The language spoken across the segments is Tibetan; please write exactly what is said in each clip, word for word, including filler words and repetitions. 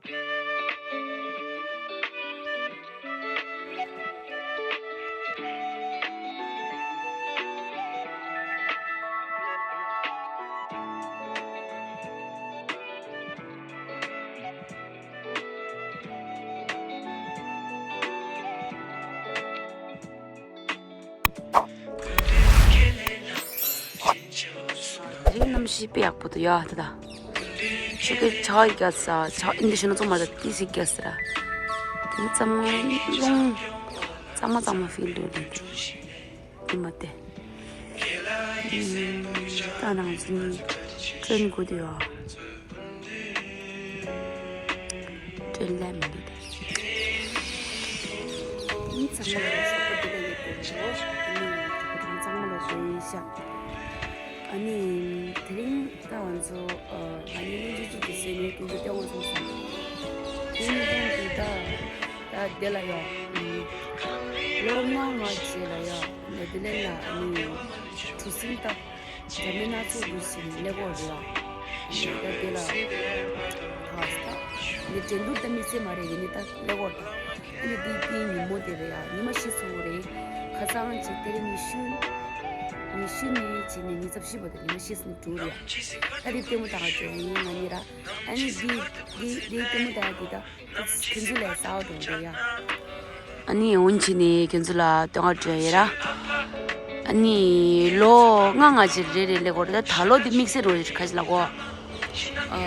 རིང་གནམ་གཤིས་དཔེ་ཡག་པོ་འདུག་ཡ་ད་ད། ཆུ་གི་ཆར་རྒྱག་ས་ཆར་ཨིན་དི་ཤི་ན་ཚོ་མ་ད་ཏི་སི་རྒྱག་ས་ར། དེ་ནི་གཙང་མ་རླུང་གཙང་མ་གཙང་མ་ཕིལ་འགྲོ་རེད་དེ། དེ་མ་དེ། ད་ནང་ཚུན་ནི་ཀྲེན་དགོས་དུ་ཡོད། ཀྲེན་ལས་མི་འདུག་དེ། ཨ་ནི་ཚང་མ་ལ་སོགས་པ་འདི་ལ་ཡོད་དེ་འགྲོ། ཨ་ནི་ཁོ་རང་ཚང་མ་ལ་བཟོས་ཤག་ཨ་ནི་དེ་རིང་ད་ང་ཚོ་ཨ་ང་གཉིས་སློབ་ཆུང་གཅིག་གི་སེ་ནི་ཀུན་གྱི་སྟེང་བ་སོང་སོང་། དེ་ནི་ཀུན་གྱི་ད་ད་དེ་ལ་ཡོད། ལོ་ལྔ་ལྔ་རྗེས་ལ་ཡོད་ནས་དེ་ལས་ལ་ཨ་ནི་གྲུ་གཟིངས་ད། འདྲ་མིན་སྣ་ཚོགས་འདུ་ཞིག་ཀླད་ཀོར་རེད་ཨ། ད་དེ་ལ་ཐག་ད་ནི་འགྲན་བསྡུར་ད་དམིགས་བསལ་མ་རེད་ཡིན་ནི་ད་ཀླད་ཀོར་ད་ཨ་ནི་དེའི་དེའི་ཉིན་མོ་དེ་རེད་ཨ། ཉི་མ་ཤི་སོང་རེད། ཁ་སང་ཅིག་དེ་རིང་ཉི་ཤུ། ཉི་ཤུ་ནས་བྱས་ནས་ཉི་ཤུ་བཞི་བར་དུ་ཉི་མ་ཤི་སོང་དྲུག་རེད་ཨ། ད་དེ་ལྟད་མོ་ལྟ་ག་འགྲོ་ཡིན་ང་གཉིས་ར། ཨ་ནི་དེ་དེ་དེ་ལྟད་མོ་ལྟ་ཡ་དེ་ད། ཁྱེད་ཚོ་ལ་ས་འོ་དང་འདྲ་ཡ། ཨ་ནི་འོན་ཆི་ནི་ཁྱེད་ཚོ་ལ་སྟོན་ཁ་སྤྲད་ཡོད་ར། ཨ་ནི་ལོ་ལྔ་ལྔ་ཅིག་རེ་རེ་ལས་གོ་རེ་ད་ད་ལོ་འདི་དམིགས་བསལ་རོ་ཁ་ཅིག་ལ་གོ་ཨ།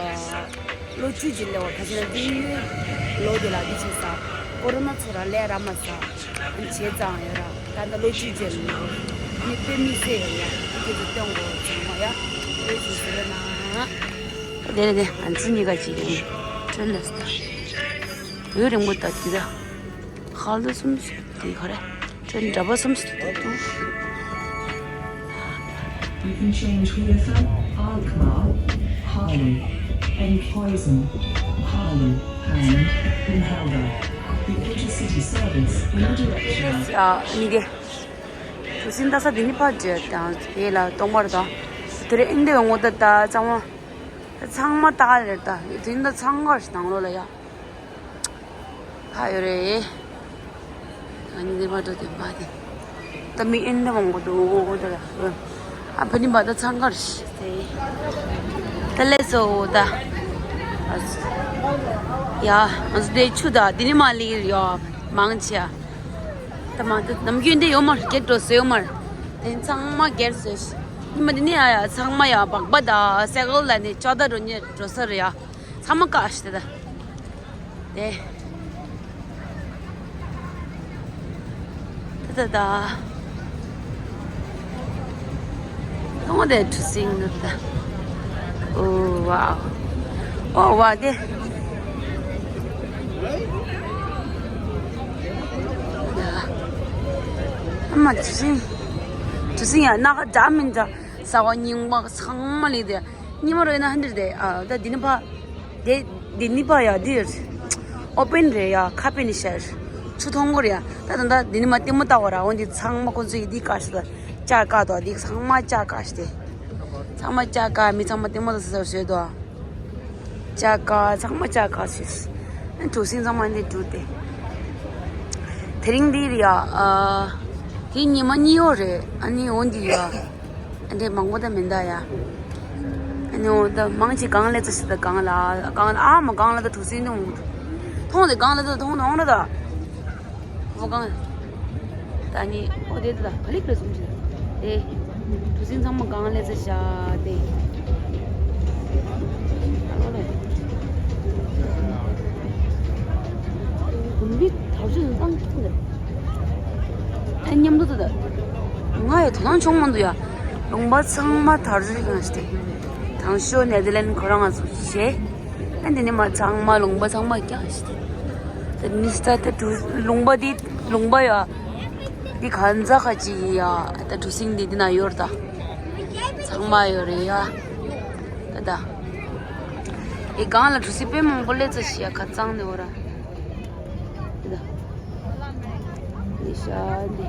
ལོ་བཅུ་ཅིག་ལས་གོ་ཁ་ཅིག་ལ་འདི་ཡོད། ལོ་འདི་ལ་འདི་ཆེ་ས། ཀོ་རོ་ན་ཚོ་ར་ལས་ར་མ་ས། ཨ་ནི་བྱས་ཙང་ཡོད་ར། ད་ད་ལོ་བཅུ་ཅིག་ལས་གོ་ཨ་ནི་དཔེ་དམིགས་བསལ་ཡོད་ཡ། ཁྱེད་ཚོ་སྟོན་གོ་ཚང་མ་ཡ། ལོ་བཅུ་ཟེར་ན། དེ་ནས་ང་ཚོ་གཉིས་ཀ་གཅིག་ཡིན། ཁྲོན་ལ་སྟ། འོད་རིང་པོ་ལྟ་དུས་ད། ཧ་ལོ་གསུམ་སུ་དེ་ག་རེ། ཁྲོན་འདྲ་པོ་གསུམ་སུ་དེ་འདུག You can change Haifa, Alkmaar, Haarlem, Enkhuizen, Haarlem, and Inhaalde. The intercity service in the direction of ཡ་ནི་དེ། གྲུ་གཟིངས་ལྟ་ས་འདི་ནི་ཕར་འདྲེ་དང་དེ་ལ་གཏོང་བར་དང་། དེ་རིང་འདི་ངོ་ད་ད་གཙང་མ། ཚང་མ་ལྟ་རེད་ད། དེ་འདི་ཚང་གར་ནང་ལོགས་ལ་ཡ། ཧ་ཡོད་རེད། ང་ནི་འདི་མ་འགྲོ་དེ་མ་དེ། ད་མི་ཨིན་ད་མང་པོ་འདུག་ད་ཡ། ཨ་ཕ་ནི་མ་ད་ཚང་གར་ཞིག་དེ། ད་ལས་སོ་ད། ཡ་ང་ཚོ་དེ་ཆུ་ད་འདི་ནི་མ་ལི་ཡ། མང་ཆེ་ཡ། ད་མ་ད་ནམ་རྒྱུན་འདི་ཡོད་མར་རྒྱལ་འགྲོ་སོ་ཡོད་མར། དེ་ཚང་མ་རྒྱལ་སོ་ཤི། ཉི་མ་འདི་ནི་ཡ་ཡ་ཚང་མ་ཡ་སྦག་སྦག་ད་སེ་གོལ་ལ་ནི་ཅོ་ད་འགྲོ་ཉེ་འགྲོ་ས་རེད་ཡ། ཚང་མ་ཀ་ཤི་ད་ད། དེ། ད་ད་ད། ཐོང་དེ་གྲུ་གཟིངས་ནི་ད། ཨོ་ཝའོ། ཨོ་ཝའོ་དེ། ཨ་མ་གྲུ་གཟིངས། གྲུ་གཟིངས་ཡ་ན་ག་འདྲ་མིན་འདྲ། ས་བ་རྙིང་པ་ཚང་མ་ལི་དེ། ཉི་མ་རོ་ཡིན་ན་ཧན་དེར་དེ། ཨ་ད་འདི་ནི་ཕ། དེ། འདི་ནི་ཕ་ཡ་འདིར། ཨོ་པན་རེད་ཡ་ཁ་པན་ནི་ཤར། ཆུ་ཐོང་གོ་རེད་ཡ། ད་ད་ད་འདི་ནི་མ་ལྟད་མོ་ལྟ་བ་ར་འོན་ཏེ་ཚང་མ་ཁོ་ཚོ་ཡི་འདི་ཀ་ཤི་ད། ཅ་ཀ་དོ་འདི་ཚང་མ་ཅ་ཀ་ཤི་དེ། ཚང་མ་ཅ་ཀ་མི་ཚང་མ་ལྟད་མོ་ལྟ་ས་བཟོས་དོ། ཅ་ཀ་ཚང་མ་ཅ་ཀ་ཤི། ཨ་གྲུ་གཟིངས་ཚང་མ་འདི་འགྲུལ་ཏེ། དེ་རིང་འདི་རེད་ཡ། ཨ། དེ་ཉི་མ་གཉིས་ཡོད་རེད། ཨ་ནི་འོན་ཏེ་ཡ། ཨ་འདྲེ་མང་པོ་ད་མིན་ད་ཡ། ཨ་ནི་འོ་ད་མང་ཆེ་གང་ལས་ཙ་ཞིག་ད་གང་ལ་གང་ལ་ཨ་མ་གང་ལ་ད་གྲུ་གཟིངས་འདི་འོང་། མཐོང་དེ་གང་ལ་ད་མཐོང་འདི་འོང་ར་ད། འོ་གང་། ད་ནི་འོ་དེ་ད་ག་ལེ་ག་ལེ་སུམ་ཅི་ད་དེ། གྲུ་གཟིངས་ཚང་མ་གང་ལས་ཙ་ཤ་དེ། ཨ་ལོ་ལེ། གུམ་བི་དར་ཆུ་བཏང་ཐུབ་ནས། ཨ་མཉམ་དུ་ད་ད། ང་ཡ་དོ་སྣང་ཆུང་མ་འདུག་ཡ། ལུང་པ་ཚང་མ་དར་ཆུ་གང་ཞིག་དེ། དང་ཤོ་ནེ་དར་ལན་ཁོ་རང་ང་ཚོ་བྱས། ཨ་འདི་ནི་མ་ཚང་མ་ལུང་པ་ཚང་མ་རྒྱང་ཞིག་དེ། དེ་ནི་ས་ད་དེ་གྲུ་ལུང་པ་འདི་ལུང་པ་ཡ། འདི་གང་ཟག་ཁ་ཅིག་ཡ། ད་གྲུ་གཟིངས་འདི་འདི་ན་ཡོད་ར་ད། ཚང་མ་ཡོད་རེད་ཡ། ད་ད། ཨེ་གང་ལ་གྲུ་གཟིངས་དཔེ་མང་པོ་ལས་ཙ་ཤི་ཡ་ཁ་གཙང་ནས་འོ་ར། ད་ད། ནི་ཤ་འདི།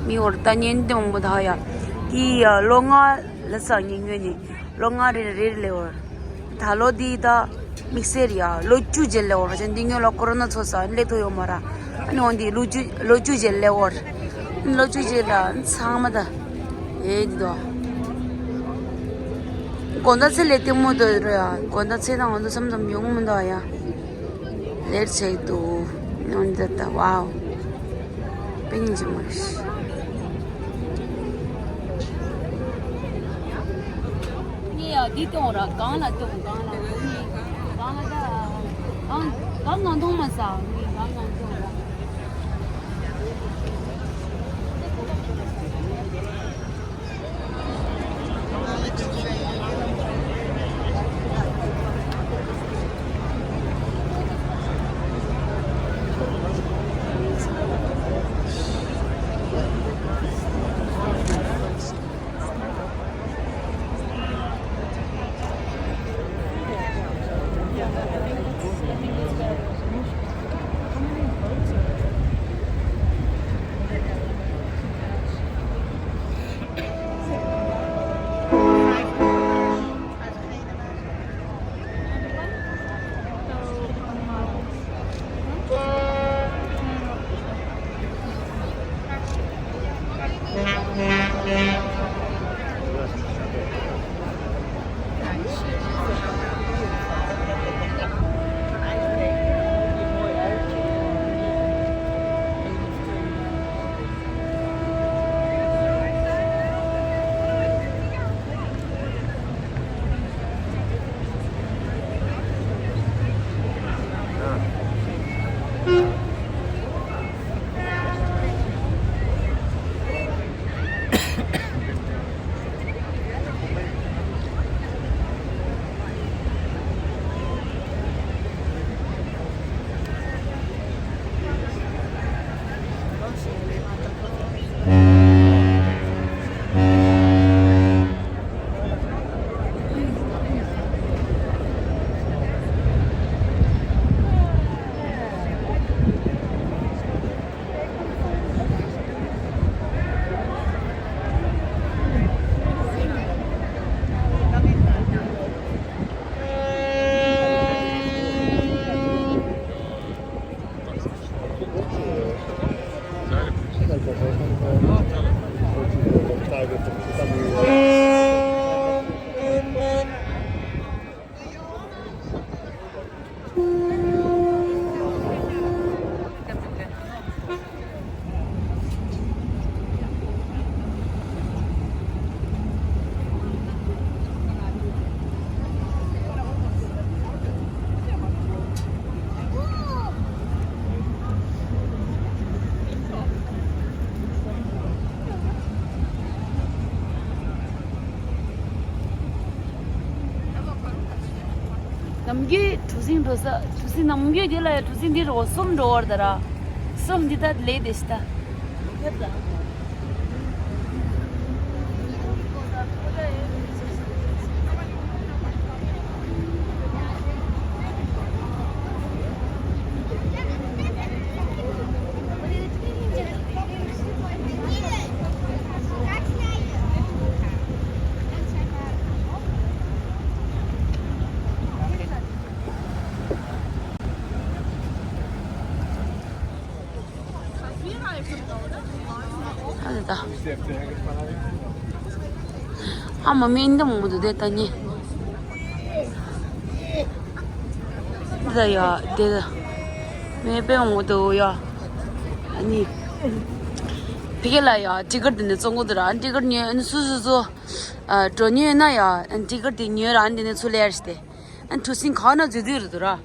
མི་འོར་ད་ཉན་དེ་མང་པོ་ད་ཡ། དེ་ཡ་ལོ་ལྔ་ལ་ས་ཉིན་ངོས་ནི་ལོ་ལྔ་རེ་རེ་རེ་ལེ་འོར། ད་ ད་ལོ་འདི་ད་དམིགས་བསལ་ཡ་ལོ་བཅུ་རྗེས་སླེབས་ཡོད་རེད། འདི་སྔོན་ལ་ཀོ་རོ་ན་ཚོགས་ས་སླེབས་ཐུབ་ཡོད་མ་རེད། ཨ་ནི་འོ་འདི་ལོ་བཅུ་ལོ་བཅུ་རྗེས་སླེབས་ཡོད་རེད། ལོ་བཅུ་རྗེས་ལ་ཚང་མ་ད་ཨེ་འདི་དོ། དགོང་དག་ཚེ་ལས་ལྟད་མོ་འདོད་རེད་ཡ། དགོང་དག་ཚེ་དང་འོ་འདི་བསམ་བསམ་ཡོང་མི་འདུག་ཡ། ལེར་ཆེག་ཏུ་ནོན་ད་ད་ཝའོ། པེ་ཉིན་ཅི་མོ་རེད། ངས་ཡ་འདི་སྟོན་ར་གང་ལ་སྟོན་གང་ལ་གང་ལ་ད་གང་གང་ང་མཐོང་མ་ས་ངས་གང་ང་མཐོང་ར། ནམ་རྒྱུན་གྲུ་གཟིངས་འགྲོ་ས། གྲུ་གཟིངས་ནམ་རྒྱུན་དེ་ལ་ཡ་གྲུ་གཟིངས་འདི་རོ་གསུམ་འགྲོ་བར་ད་ར། གསུམ་འདི་ད་ལས་དེ་ཤི་ད། ཨ་ད། ཨ་མ་མེ་འདི་མོ་དུ་དེ་ད་ནི། ད་ཡ་དེ་ད། མེ་པེ་མོ་དུ་ཡ། ཨ་ནི། ཕི་གེ་ལ་ཡ་ཏི་ཀར་དེ་ནི་བཙོང་གོ་དུ་ར། ཨ་ཏི་ཀར་ཉོས་ཨ་ནི་སུ་སུ་སུ། ཨ་འགྲོ་ཉོས་ན་ཡ་ཨ་ཏི་ཀར་དེ་ཉོས་ར། ཨ་ནི་དེ་ནི་ཚུར་ལེར་སྟེ། ཨ་གྲུ་གཟིངས་ག་ན་འཛུལ་འཛུལ་རེད་འདུག་ར།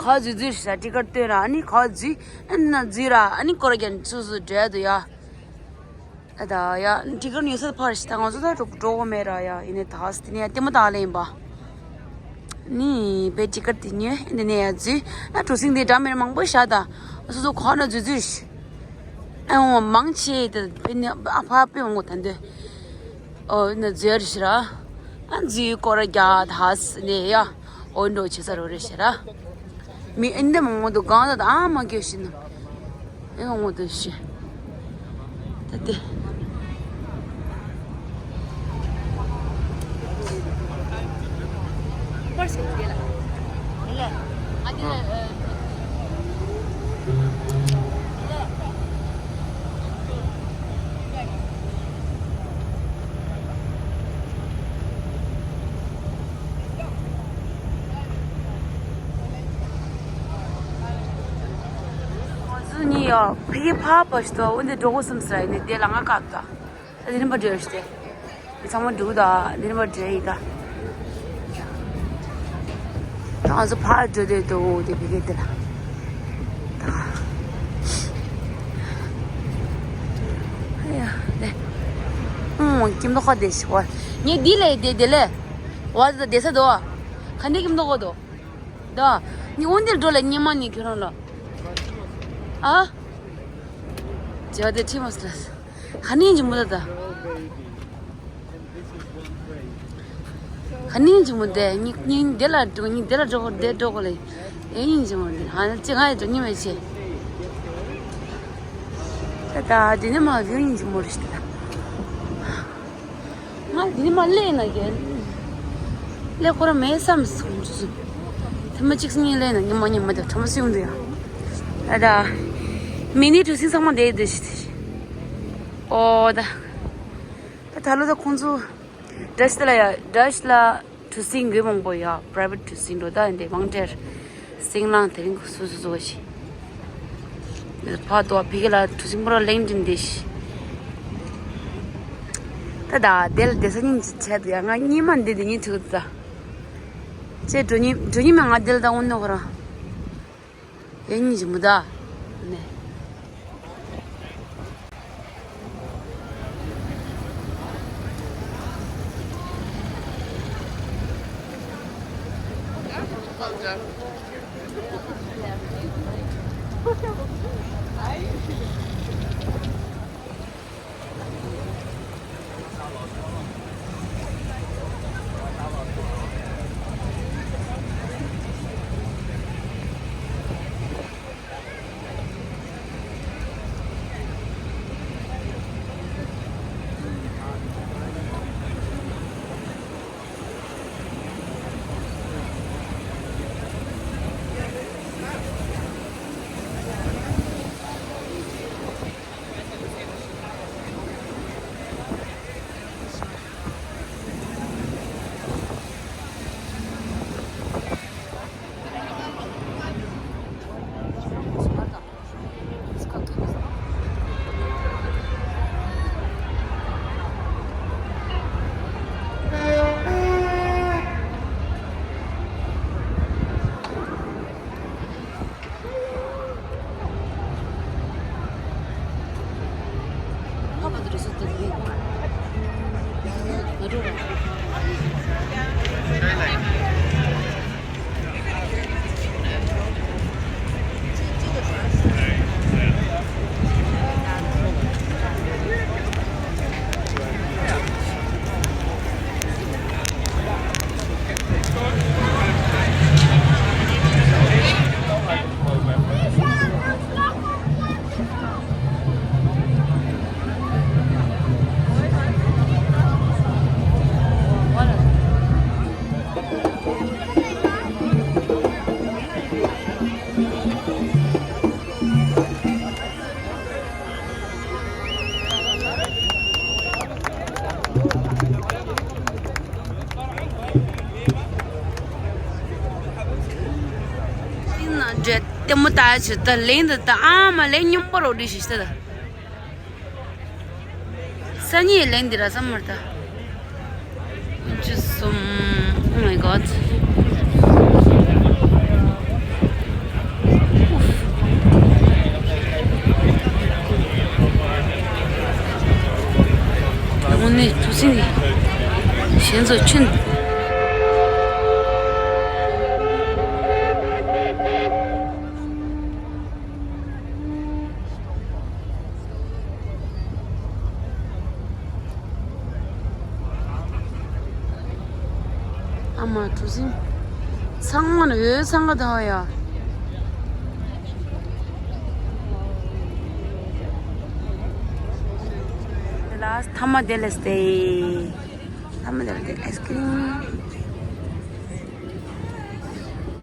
ག་འཛུལ་འཛུལ་ཞེས་ཏི་ཀར་སྟོན་ར། ཨ་ནི་ག་འཛུལ་ཨ་ན་འཛུལ་ར། ཨ་ནི་སྐོར་རྒྱན་སོ་སོ་འགྲོ་ཡ་འདུག་ཡ། ཨ་ད་ཡ་ཏི་ཀར་ཉོ་ས་ཕར་ཞིག་ད་ང་ཚོ་ད་འགྲོ་འགྲོ་གོ་མེད་ར་ཡ། ཡིན་ནའི་ད་སི་ཏི་ནི་ཡ་ལྟད་མོ་ད་ལེ་ཡིན་པ། ནི་བེ་ཏི་ཀར་དེ་ཉོས་འདི་ནས་ཡ་འཛུལ། ཨ་གྲུ་གཟིངས་འདི་འདྲ་མེད་མང་པོ་བཞག་ད། སོ་སོ་ག་ན་འཛུལ་འཛུལ་ཞིག་ཨ་འོ་མང་ཆེ་དེ་བེ་ནི་ཨ་ཕ་བེ་འོང་གོ་ད་འདོད། ཨོ་ན་འཛུལ་རེ་ཞེ་ར། ཨ་འཛུལ་སྐོར་རྒྱག་ད་ཧ་སི་ནས་ཡ། ཨོ་འགྲོ་ཆེ་ས་རོ་རེ་ཞེ་ར། མི་ཨིན་དེ་མང་པོ་འདུག་གང་ད་ཨ་མ་སྐྱོ་ཤི་ན། ཨེ་འོང་འདུག་ཤི། ད་དེ། ང་ཚོ་གཉིས་ཡོད་ཕ་གི་ཕ་པ་ཞིག་ཏུ་འོན་ཏེ་འགྲོ་དགོས་བསམ་ཟེར་ཡིན་ནི་དེ་ལ་ང་བཀག་ད། ད་དེ་རིམ་པ་འགྲོ་ཡོད་ཤི་དེ། ཚང་མ་འགྲོ་གི་ད་དེ་རིམ་པ་འགྲོ་ཡི་ད། ད་ང་ཚོ་ཕར་འགྲོ་དེ་འདུག་དེ་ཕ་གི་དེ་ལ། ད། ཨ་ཡ་དེ། ཨུང་ཀིམ་ཏོག་ཁ་དེ་ཤི་བ། ངས་འདི་ལས་དེ་དེ་ལས། བ་ད་དེ་ས་དོ། ཁ་འདི་ཀིམ་ཏོག་ཁ་དོ། ད། ནི་འོན་ཏེ་འགྲོ་ལ་ཉི་མ་ནི་ཁྱོད་རང་ལ། ཨ། ཇོ་དེ་ཁྲིམས་མོ་སླ། ཧ་ནི་ཇི་མོ་ད་ད། ཧ་ནི་ཇི་མོ་དེ་ཉིག་ཉིག་དེ་ལ་འགྲོ་ཉིག་དེ་ལ་འགྲོ་གོ་དེ་འགྲོ་གོ་ལེ། ཨེ་ཡིན་ཇི་མོ་དེ་ཧ་ཅི་ང་ཡི་འགྲོ་ཉི་མ་ཆེ། ད་ད་དེ་ནི་མ་བིའུ་ཡིན་ཇི་མོ་རེད་ད། ང་འདི་ནི་མ་ལས་ན་རྒྱལ། ལས་ཁོ་ར་མེད་བསམ་སོང་ཚུལ། ཐེངས་མ་གཅིག་གཉིས་ལས་ན་ཉི་མ་ཉི་མ་དེ་ཁྲོམ་སེམས་འདུག་ཡ། ཨ་ད། མི་ནི་གྲུ་སིང་ཚང་མ་དེ་དེ་ཤི་དེ་ཤི། ཨོ་ད། ད་ད་ལོ་ད་ཁོང་ཚོ། འདྲ་ཤི་ལ་ཡ་འདྲ་ཤི་ལ་གྲུ་སིང་གི་མང་པོ་ཡ་པ་རའི་ཝེཊ་གྲུ་སིང་འགྲོ་ད་འདི་མང་སྟེར། སིང་ལང་དེ་རིང་སུ་སུ་སུ་བ་ཤི། ཕ་དོ་ཕི་གི་ལ་གྲུ་སིང་པོ་ར་ལེང་ཏིན་དེ་ཤི། ད་ད་དེ་ལ་དེ་ས་ཉིན་གྱི་ཆད་དུ་ཡ་ང་གཉིས་མ་འདི་འདི་གཉིས་ཐུག་ད། ཅེ་འགྲོ་ཉིན་འགྲོ་ཉིན་མ་ང་དེ་ལ་ད་འོ་ནོ་ག་ར། དེ་གཉིས་ཀྱི་མུ་ད། ནས། ཤིང་ན་འདྲེ་ལྟད་མོ་ལྟ་ཆུ་ལྟ་ལེན་འདི་ལྟ་ཨ་མ་ལེན་སྙོམས་པོ་རོ་འདྲི་ཞིག་ལྟ། སང་ཉིན་ལེན་འདི་ར་ཙམ་མར་ལྟ། འཇུ་སོང་། Oh my god. དངོས་གནས་གྲུ་གཟིངས་ནི་གཞན་ཚོ་ཆུན། ཨ་མ་གྲུ་གཟིངས། ཚང་མ་ནི་འོད་ཚང་ག་ད་བ་ཡ། དེ་ལ་ཐ་མ་དེ་ལས་ཏེ། ཐ་མ་དེ་ལས་ཏེ་ཨའི་སི་ཀི་རིམ།